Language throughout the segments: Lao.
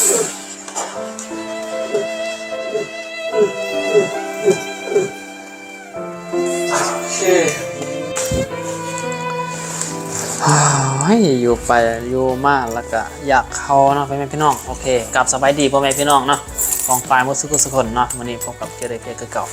ໂອເຄ ໂອ້ຍ ຢູ່ໄປຢູ່ມາແລ້ວກະຢາກເຂົ້າເນາະ ພໍ່ແມ່ພີ່ນ້ອງ. ໂອເຄ ກັບສະບາຍດີພໍ່ແມ່ພີ່ນ້ອງເນາະ ປ້ອງປາຍໝົດສູ່ຜູ້ສູ່ຄົນເນາະ. ມື້ນີ້ພົບກັບເຈເຣເພຄືເກົ່າ.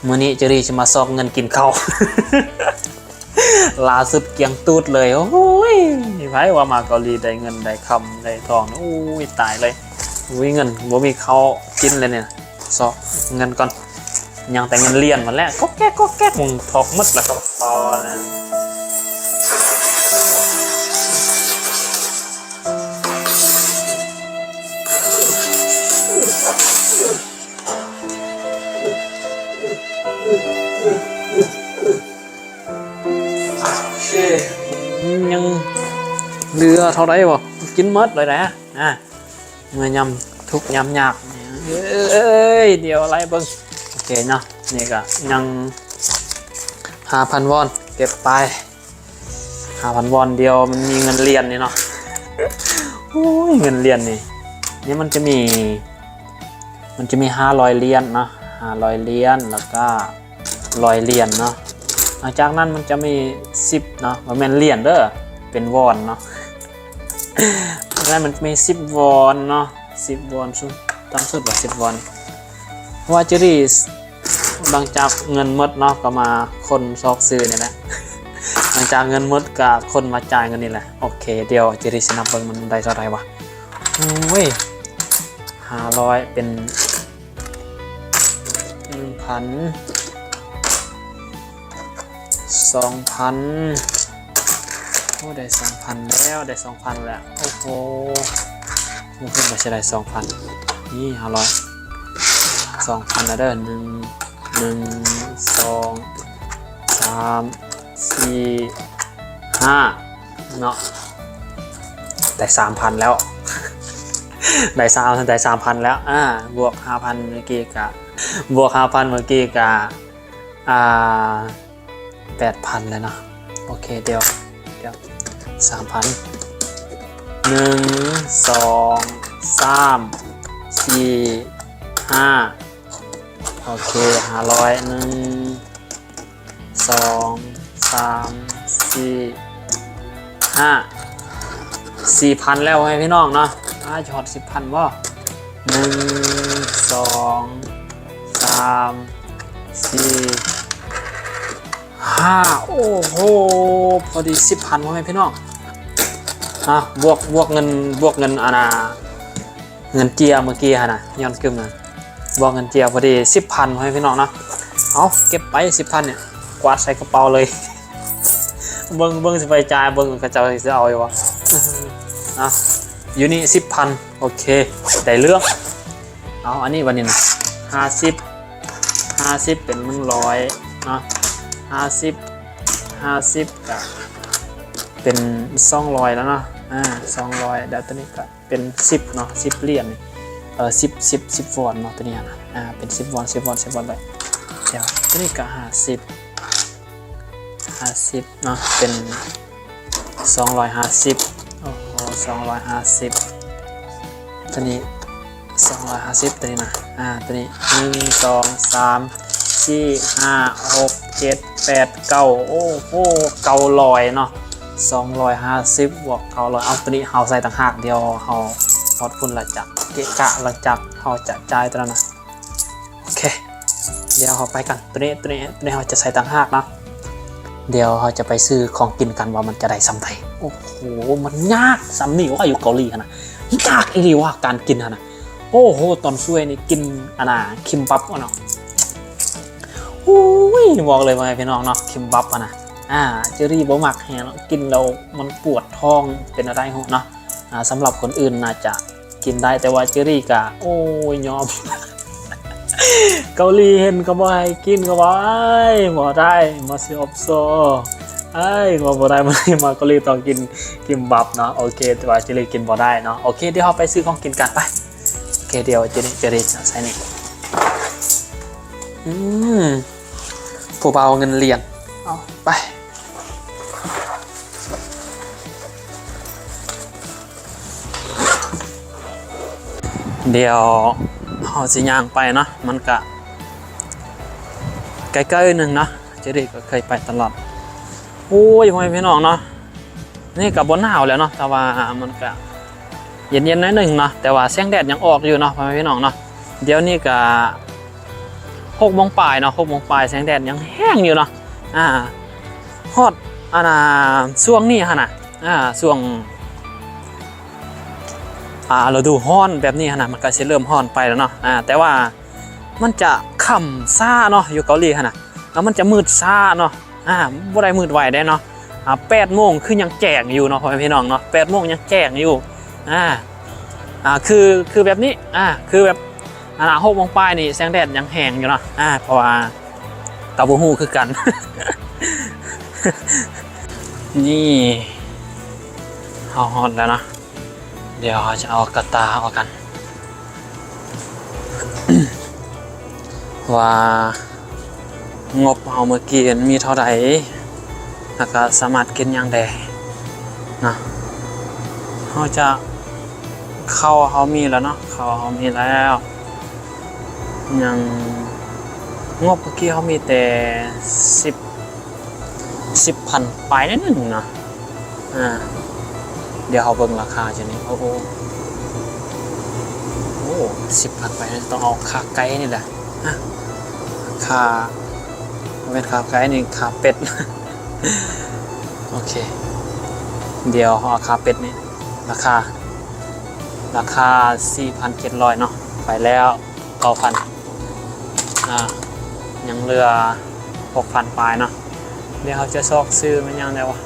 ມື້ນີ້ເຈເຣຊິມາຊອກເງິນກິນເຂົ້າ ລ່າສຸດກຽງຕູດເລີຍ. ໂອ້ຍ ໃຜວ່າມາເກົາຫຼີໄດ້ເງິນໄດ້ຄຳໄດ້ທອງ ໂອ້ຍ ຕາຍເລີຍ. ບໍ່ມີເງິນ ບໍ່ມີເຂົ້າກິນເລີຍນີ້. ຊອກເງິນກ່ອນ ຍັງແຕ່ເງິນຫຼຽນໝົດແລ້ວ ກອກແກກກອກແກກ ຖອກໝົດແລ້ວກະເປົານະ. ໂອເຄ ຍັງເຫຼືອເທົ່າໃດບໍ່ ກິນໝົດເລີຍນະ. ອ່າ ເມື່ອຍາມທຸກຍາມຍາກ ເອີຍ ດຽວໄລ່ເບິ່ງ. ໂອເຄເນາະ ນີ້ກະຍັງຫ້າພັນວອນ ເກັບໄປຫ້າພັນວອນ. ດຽວມັນມີເງິນຫຼຽນນີ້ເນາະ ໂອ້ຍ ເງິນຫຼຽນນີ້ ນີ້ມັນຈະມີ ມັນຈະມີຫ້າຮ້ອຍຫຼຽນເນາະ ຫ້າຮ້ອຍຫຼຽນ ແລ້ວກະຮ້ອຍຫຼຽນເນາະ. ຫຼັງຈາກນັ້ນມັນຈະມີສິບເນາະ ບໍ່ແມ່ນຫຼຽນເດີ ເປັນວອນເນາະ. ນັ້ນມັນມີສິບວອນເນາະ ສິບວອນ ສູງຕ່ຳສຸດວ່າສິບວອນ. ເພາະວ່າເຈເຣ ຫຼັງຈາກເງິນໝົດເນາະ ກະມາຄົ້ນຊອກຊື້ນີ້ແຫຼະ. ຫຼັງຈາກເງິນໝົດກະຄົ້ນມາຈ່າຍເງິນນີ້ແຫຼະ. ໂອເຄ ດຽວເຈເຣຊິນັບເບິ່ງມັນໄດ້ເທົ່າໃດວະ. ໂອ້ຍ ຫ້າຮ້ອຍ ເປັນໜຶ່ງພັນ ສອງພັນ ໂອ້ ໄດ້ສອງພັນແລ້ວ ໄດ້ສອງພັນແລ້ວ. ໂອ້ໂຫ ບໍ່ຄິດວ່າຊິໄດ້ສອງພັນ. ນີ້ຫ້າຮ້ອຍ ສອງພັນແລ້ວເດີ ໜຶ່ງ ໜຶ່ງ ສອງ ສາມ ສີ່ ຫ້າ ເນາະ ໄດ້ສາມພັນແລ້ວ ໄດ້ສາມ ໄດ້ສາມພັນແລ້ວ. ອ່າ ບວກຫ້າພັນເມື່ອກີ້ກະ ບວກຫ້າພັນເມື່ອກີ້ກະ ອ່າ ແປດພັນແລ້ວເນາະ. ໂອເຄ ດຽວ ດຽວ ສາມພັນ ໜຶ່ງ ສອງ ສາມ ສີ່ ຫ້າ ໂອເຄ ຫ້າຮ້ອຍ ໜຶ່ງ ສອງ ສາມ ສີ່ ຫ້າ ສີ່ພັນແລ້ວ ພໍ່ແມ່ພີ່ນ້ອງເນາະ. ອ່າ ຈະຮອດສິບພັນບໍ່ ໜຶ່ງ ສອງ ສາມ ສີ່ ຫ້າ ໂອ້ໂຫ ພໍດີສິບພັນ ພໍ່ແມ່ພີ່ນ້ອງ. ອ່າ ບວກ ບວກເງິນ ບວກເງິນ ອັນນ່າ ເງິນເຈ້ຍເມື່ອກີ້ຫັ້ນນະ ຍ້ອນກຶມນະ ບວກເງິນເຈ້ຍພໍດີສິບພັນ ພໍ່ແມ່ພີ່ນ້ອງເນາະ. ເອົາ ເກັບໄປສິບພັນນີ້ ກວາດໃສ່ກະເປົາເລີຍ ເບິ່ງ ເບິ່ງຊິໄປຈ່າຍ ເບິ່ງເຂົາເຈົ້າຊິເອົາຢູ່ບໍ່. ອ່າ ຢູ່ນີ້ສິບພັນ ໂອເຄ ໄດ້ເລື່ອງ. ເອົາ ອັນນີ້ບັດນີ້ນະ ຫ້າສິບ ຫ້າສິບເປັນໜຶ່ງຮ້ອຍເນາະ ຫ້າສິບ ຫ້າສິບກະເປັນສອງຮ້ອຍແລ້ວເນາະ. ອ່າ ສອງຮ້ອຍ ແລ້ວໂຕນີ້ກະເປັນສິບເນາະ ສິບຫຼຽນ ເອີ ສິບ ສິບ ສິບວອນເນາະ ໂຕນີ້ຫັ້ນນະ. ອ່າ ເປັນສິບວອນ ສິບວອນ ສິບວອນໄປ. ດຽວໂຕນີ້ກະຫ້າສິບ ຫ້າສິບເນາະ ເປັນສອງຮ້ອຍຫ້າສິບ. ໂອ້ໂຫ ສອງຮ້ອຍຫ້າສິບ ໂຕນີ້ສອງຮ້ອຍຫ້າສິບ ໂຕນີ້ນະ. ອ່າ ໂຕນີ້ ໜຶ່ງ ສອງ ສາມ ສີ່ ຫ້າ ຫົກ ເຈັດ ແປດ ເກົ້າ ໂອ້ໂຫ ເກົ້າຮ້ອຍເນາະ ສອງຮ້ອຍຫ້າສິບບວກເກົ້າຮ້ອຍ. ເອົາ ໂຕນີ້ເຮົາໃສ່ຕ່າງຫາກ ດຽວເຮົາຮອດພຸ້ນລະຈະເກະກະ ຫຼັງຈາກເຮົາຈະຈ່າຍໂຕນັ້ນນະ. ໂອເຄ ດຽວເຮົາໄປກັນ ໂຕນີ້ ໂຕນີ້ ໂຕນີ້ເຮົາຈະໃສ່ຕ່າງຫາກເນາະ. ດຽວເຮົາຈະໄປຊື້ຂອງກິນກັນວ່າມັນຈະໄດ້ສ່ຳໃດ. ໂອ້ໂຫ ມັນຍາກສ່ຳນີ້ວະ ຢູ່ເກົາຫຼີຫັ້ນນະ ຍາກອີ່ຫຼີວະ ການກິນຫັ້ນນະ. ໂອ້ໂຫ ຕອນຊ່ວຍນີ້ກິນອັນນ່າ ຄິມບັບເນາະ. ໂອ້ຍ ບອກເລີຍວ່າ ພີ່ນ້ອງເນາະ ຄິມບັບຫັ້ນນະ ອ່າ ເຈຣີບໍ່ມັກແຮງເນາະ ກິນແລ້ວມັນປວດທ້ອງ ເປັນແນວໃດຮູ້ເນາະ. ອ່າ ສຳລັບຄົນອື່ນໜ້າຈະ ກິນໄດ້ ແຕ່ວ່າເຈຣີກະ ໂອ້ຍ ຍອມ ເກົາຫຼີເຫັນກະບໍ່ໃຫ້ກິນ ກະວ່າ ອ້າຍ ບໍ່ໄດ້ ມາຊິອອບໂຊ ອ້າຍ ວ່າບໍ່ໄດ້ ມາເກົາຫຼີຕ້ອງກິນຄິມບັບເນາະ. ໂອເຄ ແຕ່ວ່າເຈຣີກິນບໍ່ໄດ້ເນາະ. ໂອເຄ ດຽວເຮົາໄປຊື້ຂອງກິນກັນ ໄປ. ໂອເຄ ດຽວເຈຣີ ເຈຣີໃສ່ນີ້ ອືມ ຜູ້ບ່າວເງິນຫຼຽນ ເອົາ ໄປ. ໂ ດຽວເຮົາຊິຍ່າງໄປເນາະ ມັນກະໄກໆໜຶ່ງເນາະ ເຈຣີກໍເຄີຍໄປຕະຫຼອດ. ໂອ້ຍ ພໍ່ແມ່ພີ່ນ້ອງເນາະ ນີ້ກໍບໍ່ໜາວແລ້ວເນາະ ແຕ່ວ່າມັນກະເຢັນໆໜ້ອຍໜຶ່ງເນາະ ແຕ່ວ່າແສງແດດຍັງອອກຢູ່ເນາະ ພໍ່ແມ່ພີ່ນ້ອງເນາະ. ດຽວນີ້ກະຫົກໂມງປາຍເນາະ ຫົກໂມງປາຍ ແສງແດດຍັງແຮງຢູ່ເນາະ. ອາ ຮອດ ອັນນ່າ ຊ່ວງນີ້ຫັ້ນນະ ອາ ຊ່ວງ ອາ ລະດູຮ້ອນແບບນີ້ຫັ້ນນະ ມັນກໍຊິເລີ່ມຮ້ອນໄປແລ້ວເນາະ. ອາ ແຕ່ວ່າມັນຈະຄ່ຳຊ້າເນາະ ຢູ່ເກົາຫຼີຫັ້ນນະ ແລ້ວມັນຈະມືດຊ້າເນາະ. ອາ ບໍ່ໄດ້ມືດໄວເດ້ເນາະ. ອາ ແປດໂມງຄືຍັງແຈ້ງຢູ່ເນາະ ພໍ່ແມ່ພີ່ນ້ອງເນາະ ແປດໂມງຍັງແຈ້ງຢູ່. ອາ ອາ ຄື ຄືແບບນີ້ ອາ ຄືແບບ ອັນນ່າ ຫົກໂມງປາຍນີ້ແສງແດດຍັງແຮງຢູ່ເນາະ. ອາ ເພາະວ່າກໍບໍ່ຮູ້ຄືກັນ. ນີ້ ເຮົາຮອດແລ້ວເນາະ ດຽວເຮົາຈະເອົາກະຕ່າອອກກັນ ວ່າງົບເຮົາມື້ກີ້ມີເທົ່າໃດ ແລ້ວກະສາມາດກິນຫຍັງແດ່ເນາະ. ເຮົາຈະ ເຂົ້າເຮົາມີແລ້ວເນາະ ເຂົ້າເຮົາມີແລ້ວ ຍັງ ງົບມື້ກີ້ເຮົາມີແຕ່ສິບ ສິບພັນປາຍໜ້ອຍໜຶ່ງເນາະ. ອາ ດຽວເຮົາເບິ່ງລາຄາຢູ່ນີ້ ໂອ້ໂຫ ໂອ້ ສິບພັນປາຍ ຕ້ອງເອົາຂາໄກ່ນີ້ແຫຼະ ອາ ຂາ ບໍ່ແມ່ນຂາໄກ່ນີ້ ຂາເປັດ. ໂອເຄ ດຽວເຮົາເອົາຂາເປັດນີ້ ລາຄາ ລາຄາສີ່ພັນເຈັດຮ້ອຍເນາະ ໄປແລ້ວເກົ້າພັນ ອາ ຍັງເຫຼືອຫົກພັນປາຍເນາະ. ດຽວເຮົາຈະຊອກຊື້ແມ່ນຫຍັງແດ່ວະ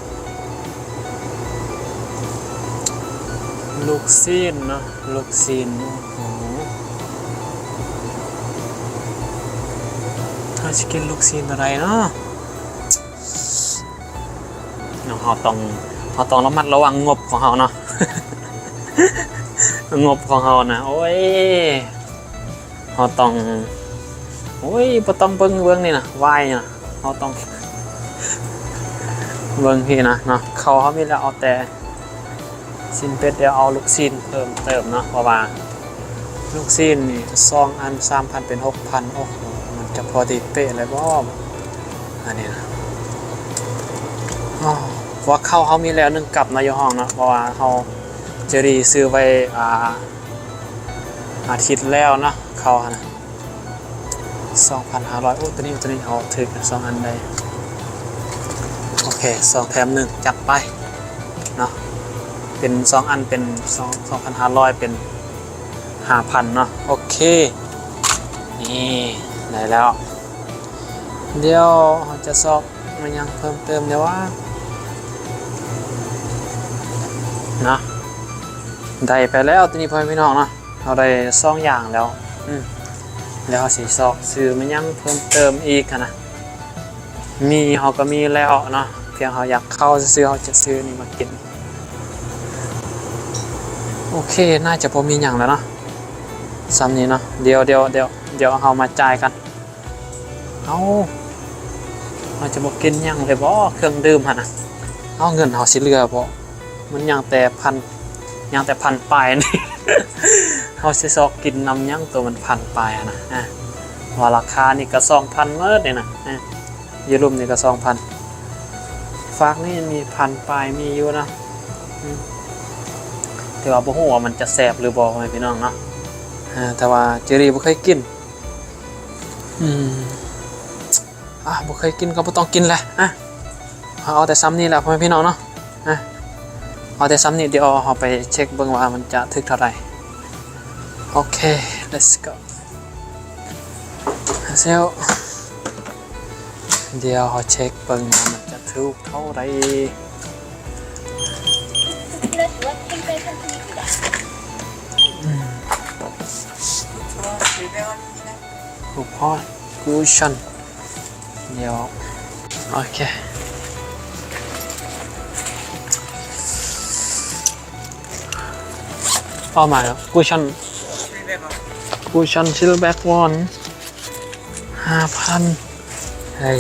ລູກຊີ້ນເນາະ ລູກຊີ້ນ ໂອ້ໂຫ ເຮົາຊິກິນລູກຊີ້ນຕົວໃດເນາະ. ເຮົາຕ້ອງ ເຮົາຕ້ອງລະມັດລະວັງງົບຂອງເຮົາເນາະ ງົບຂອງເຮົານະ ໂອ້ຍ ເຮົາຕ້ອງ ໂອ້ຍ ບໍ່ຕ້ອງເບິ່ງ ເບິ່ງນີ້ນະ ວາຍນະ ເຮົາຕ້ອງເບິ່ງພີ້ນະເນາະ. ເຂົ້າເຮົາມີແລ້ວ ເອົາແຕ່ຊີ້ນເປັດ ດຽວເອົາລູກຊີ້ນເພີ່ມເຕີມເນາະ ເພາະວ່າລູກຊີ້ນນີ້ສອງອັນສາມພັນ ເປັນຫົກພັນ ໂອ້ໂຫ ມັນຈະພໍດີເປະເລີຍບໍ່ ອັນນີ້ນະ. ອໍ ວ່າເຂົ້າເຮົາມີແລ້ວໜຶ່ງກັບເນາະ ຢູ່ຫ້ອງເນາະ ເພາະວ່າເຮົາ ເຈຣີຊື້ໄວ້ ອາ ອາທິດແລ້ວເນາະ ເຂົ້າຫັ້ນນະ ສອງພັນຫ້າຮ້ອຍ. ໂອ້ ຕົວນີ້ ຕົວນີ້ເອົາຖືກສອງອັນໄດ້. ໂອເຄ ສອງແຖມໜຶ່ງ ຈັດໄປເນາະ ເປັນສອງອັນ ເປັນສອງ ສອງພັນຫ້າຮ້ອຍ ເປັນຫ້າພັນເນາະ. ໂອເຄ ນີ້ ໄດ້ແລ້ວ. ດຽວເຮົາຈະຊອກມາຫຍັງເພີ່ມເຕີມແດ່ວະ ນະ ໄດ້ໄປແລ້ວ ຕົວນີ້ ພໍ່ແມ່ພີ່ນ້ອງເນາະ ເຮົາໄດ້ສອງຢ່າງແລ້ວ. ອືມ ແລ້ວເຮົາຊິຊອກຊື້ມາຫຍັງເພີ່ມເຕີມອີກຫັ້ນນະ ມີເຮົາກໍມີແລ້ວເນາະ ພຽງເຮົາຢາກເຂົ້າຊື່ໆ ເຮົາຈະຊື້ນີ້ມາກິນ. ໂອເຄ ໜ້າຈະບໍ່ມີຫຍັງແລ້ວເນາະ ສ່ຳນີ້ເນາະ. ດຽວ ດຽວ ດຽວ ດຽວເຮົາມາຈ່າຍກັນ. ເອົ້າ ເຮົາຈະບໍ່ກິນຫຍັງເລີຍບໍ ເຄື່ອງດື່ມຫັ້ນນະ? ເອົ້າ ເງິນເຮົາຊິເຫຼືອບໍ? ມັນຍັງແຕ່ພັນ ຍັງແຕ່ພັນປາຍນີ້ ເຮົາຊິຊອກກິນນຳຫຍັງໂຕມັນພັນປາຍຫັ້ນນະ. ອາ ວ່າລາຄານີ້ກໍສອງພັນໝົດນີ້ນະ. ອາ ຢູ່ລຸ່ມນີ້ກໍສອງພັນ ຟາກນີ້ມີພັນປາຍ ມີຢູ່ນະ. ອືມ ແຕ່ວ່າບໍ່ຮູ້ວ່າມັນຈະແຊບຫຼືບໍ່ ພໍ່ແມ່ພີ່ນ້ອງເນາະ. ອາ ແຕ່ວ່າເຈຣີບໍ່ເຄີຍກິນ. ອືມ ອາ ບໍ່ເຄີຍກິນກໍບໍ່ຕ້ອງກິນແຫຼະ. ອາ ເຮົາເອົາແຕ່ສ່ຳນີ້ແຫຼະ ພໍ່ແມ່ພີ່ນ້ອງເນາະ. ອາ ເອົາແຕ່ສ່ຳນີ້ ດຽວເຮົາໄປເຊັກເບິ່ງວ່າມັນຈະຖືກເທົ່າໃດ. ໂອເຄ let's go. ແລ້ວ ດຽວເຮົາເຊັກເບິ່ງວ່າມັນຈະຖືກເທົ່າໃດ. ອືມ ກູພອນ ກູຊັນ ດຽວ ໂອເຄ ເປົ້າໝາຍ ກູຊັນ ກູຊັນ ຊິລແບັກວອນ ຫ້າພັນ. ເຮີ້ຍ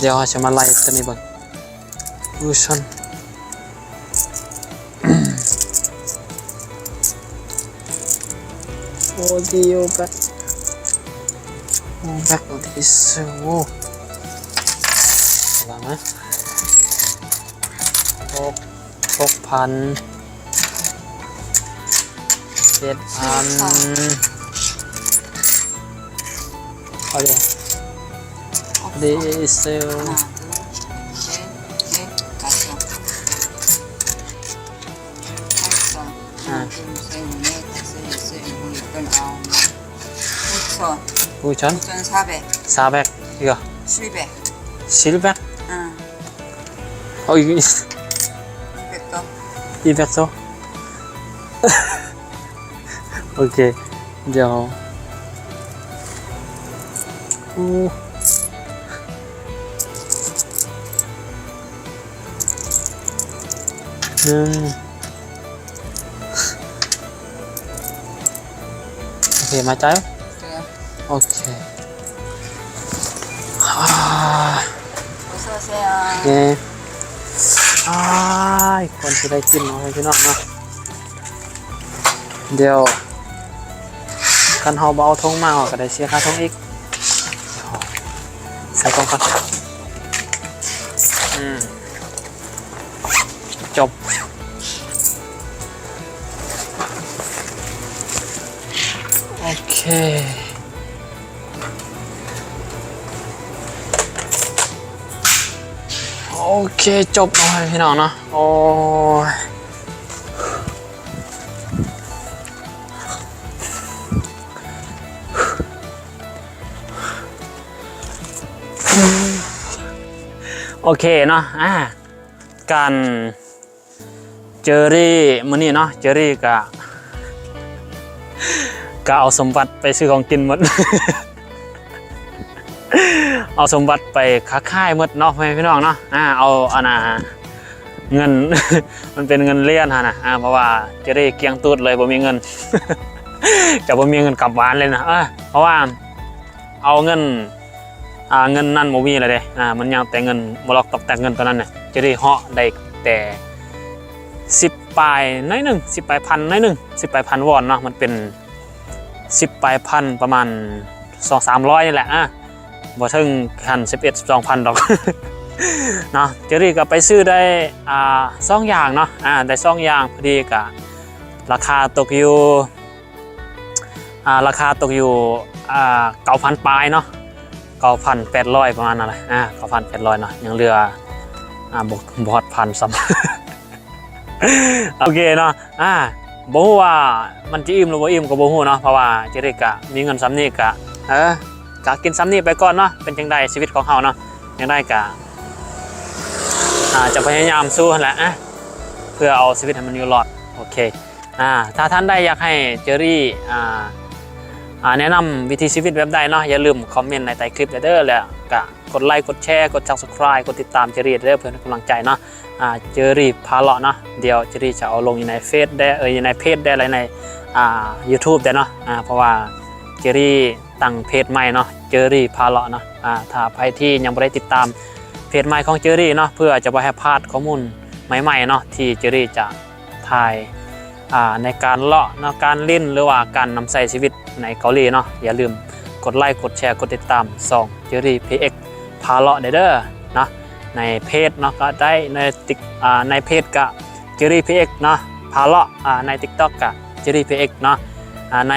ດຽວເຮົາຈະມາໄລ່ຕົວນີ້ເບິ່ງ ກູຊັນ. Audio back. Back audio. ລະນະ ຫົກ ຫົກພັນ ເຈັດພັນ ເອົາເດ ດີເຊລ ອ່າ Huit cents. Huit cents. Huit cents, 사 백. 사 백. 이거. 칠백. 칠백? 응. 어, 이거. 이백 도. 이백 도. 오케이. 이제, 어. 오. 음. ໂອເຄ ມາຈ່າຍ. ໂອເຄ ອາ ໂອເຄ ອາຍ ກ່ອນຊິໄດ້ກິນເນາະ ພີ່ນ້ອງເນາະ. ດຽວ ຄັນເຮົາບໍ່ເອົາຖົງມາ ເຮົາກໍໄດ້ເສຍຄ່າຖົງອີກ. ໃສ່ກ່ອນກ່ອນ. ອືມ. ຈົບ. ໂອເຄ ໂອເຄ ຈົບເນາະ ພີ່ນ້ອງເນາະ. ໂອ້ຍ ໂອເຄເນາະ ອາ ການເຈີຣີມື້ນີ້ເນາະ ເຈີຣີກະ ກະເອົາສົມບັດໄປຊື້ຂອງກິນໝົດ ເອົາສົມບັດໄປຄ້າຂາຍໝົດເນາະ ພໍ່ແມ່ພີ່ນ້ອງເນາະ. ອາ ເອົາອັນນ່າ ເງິນ ມັນເປັນເງິນຫຼຽນຫັ້ນນະ ອາ ເພາະວ່າເຈີຣີກ້ຽງຕູດເລີຍ ບໍ່ມີເງິນ ກະບໍ່ມີເງິນກັບບ້ານເລີຍນະ ເອີ ເພາະວ່າ ເອົາເງິນ ອ່າ ເງິນນັ້ນບໍ່ມີແລ້ວເດ້ ອ່າ ມັນຍັງແຕ່ເງິນ ບໍ່ລັອກຕອກແຕກເງິນໂຕນັ້ນນະ ຈະໄດ້ເຫາະໄດ້ແຕ່ສິບປາຍໜ້ອຍໜຶ່ງ ສິບປາຍພັນໜ້ອຍໜຶ່ງ ສິບປາຍພັນວອນເນາະ ມັນເປັນສິບປາຍພັນ ປະມານສອງສາມຮ້ອຍນີ້ແຫຼະ ອ່າ ບໍ່ເຖິງຂັ້ນສິບເອັດ ສິບສອງພັນດອກເນາະ. ເຈີຣີກໍໄປຊື້ໄດ້ ອ່າ ສອງຢ່າງເນາະ ອ່າ ໄດ້ສອງຢ່າງ ພໍດີກໍລາຄາຕົກຢູ່ ອ່າ ລາຄາຕົກຢູ່ ອ່າ ເກົ້າພັນປາຍເນາະ ເກົ້າພັນແປດຮ້ອຍ ປະມານນັ້ນແຫຼະ ອ່າ ເກົ້າພັນແປດຮ້ອຍເນາະ ຍັງເຫຼືອ ອ່າ ບໍ່ ບໍ່ຮອດພັນຊ້ຳ ໂອເຄເນາະ ອ່າ ບໍ່ຮູ້ວ່າມັນຈະອີ່ມຫຼືບໍ່ອີ່ມກໍບໍ່ຮູ້ເນາະ ເພາະວ່າເຈີຣີກະມີເງິນສ່ຳນີ້ກະ ເອີ ກະກິນສ່ຳນີ້ໄປກ່ອນເນາະ ເປັນຈັ່ງໃດຊີວິດຂອງເຮົາເນາະ ຈັ່ງໃດກະ ອ່າ ຈະພະຍາຍາມສູ້ຫັ້ນແຫຼະ ອ່າ ເພື່ອເອົາຊີວິດໃຫ້ມັນຢູ່ລອດ ໂອເຄ. ອ່າ ຖ້າທ່ານໃດຢາກໃຫ້ເຈີຣີ ອ່າ ອ່າ ແນະນຳວິຖີຊີວິດແບບໃດເນາະ ຢ່າລືມຄອມເມັນໃນໃຕ້ຄລິບໄດ້ເດີ ແລ້ວກະກົດໄລ ກົດແຊ ກົດ Subscribe ກົດຕິດຕາມເຈີຣີເດີ ເພື່ອເປັນກຳລັງໃຈເນາະ ອ່າ ເຈີຣີພາເລາະເນາະ. ດຽວເຈີຣີຈະເອົາລົງຢູ່ໃນເຟສແດ່ ເອີ ຢູ່ໃນເພຈແດ່ ແລະ ໃນ ອ່າ YouTube ແດ່ເນາະ ອ່າ ເພາະວ່າເຈີຣີຕັ້ງເພຈໃໝ່ເນາະ ເຈີຣີພາເລາະເນາະ. ອ່າ ຖ້າໃຜທີ່ຍັງບໍ່ໄດ້ຕິດຕາມເພຈໃໝ່ຂອງເຈີຣີເນາະ ເພື່ອຈະບໍ່ໃຫ້ພາດຂໍ້ມູນໃໝ່ໆເນາະ ທີ່ເຈີຣີຈະ ຖ່າຍ ອ່າ ໃນການເລາະເນາະ ການຫຼິ້ນ ຫຼືວ່າການນຳໃຊ້ຊີວິດໃນເກົາຫຼີເນາະ ຢ່າລືມກົດໄລ ກົດແຊ ກົດຕິດຕາມຊ່ອງເຈີຣີ ພີເອັກ ພາເລາະໄດ້ເດີເນາະ ໃນເພຈເນາະ ກໍໄດ້ໃນຕິກ ອ່າ ໃນເພຈກະເຈີຣີ ພີເອັກ ເນາະ ພາເລາະ ອ່າ ໃນຕິກຕັອກກະເຈີຣີ ພີເອັກ ເນາະ ອ່າ ໃນ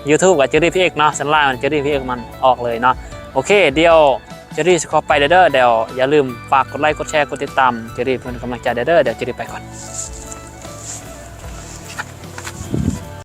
ຢູທູບກະເຈີຣີ ພີເອັກ ເນາະ ສ່ວນຫຼາຍມັນເຈີຣີ ພີເອັກ ມັນອອກເລີຍເນາະ. ໂອເຄ ດຽວ ເຈີຣີຊິຂໍໄປແລ້ວເດີ ດຽວຢ່າລືມຝາກກົດໄລ ກົດແຊ ກົດຕິດຕາມເຈີຣີເພື່ອເປັນກຳລັງໃຈແດ່ເດີ. ດຽວເຈີຣີໄປກ່ອນ.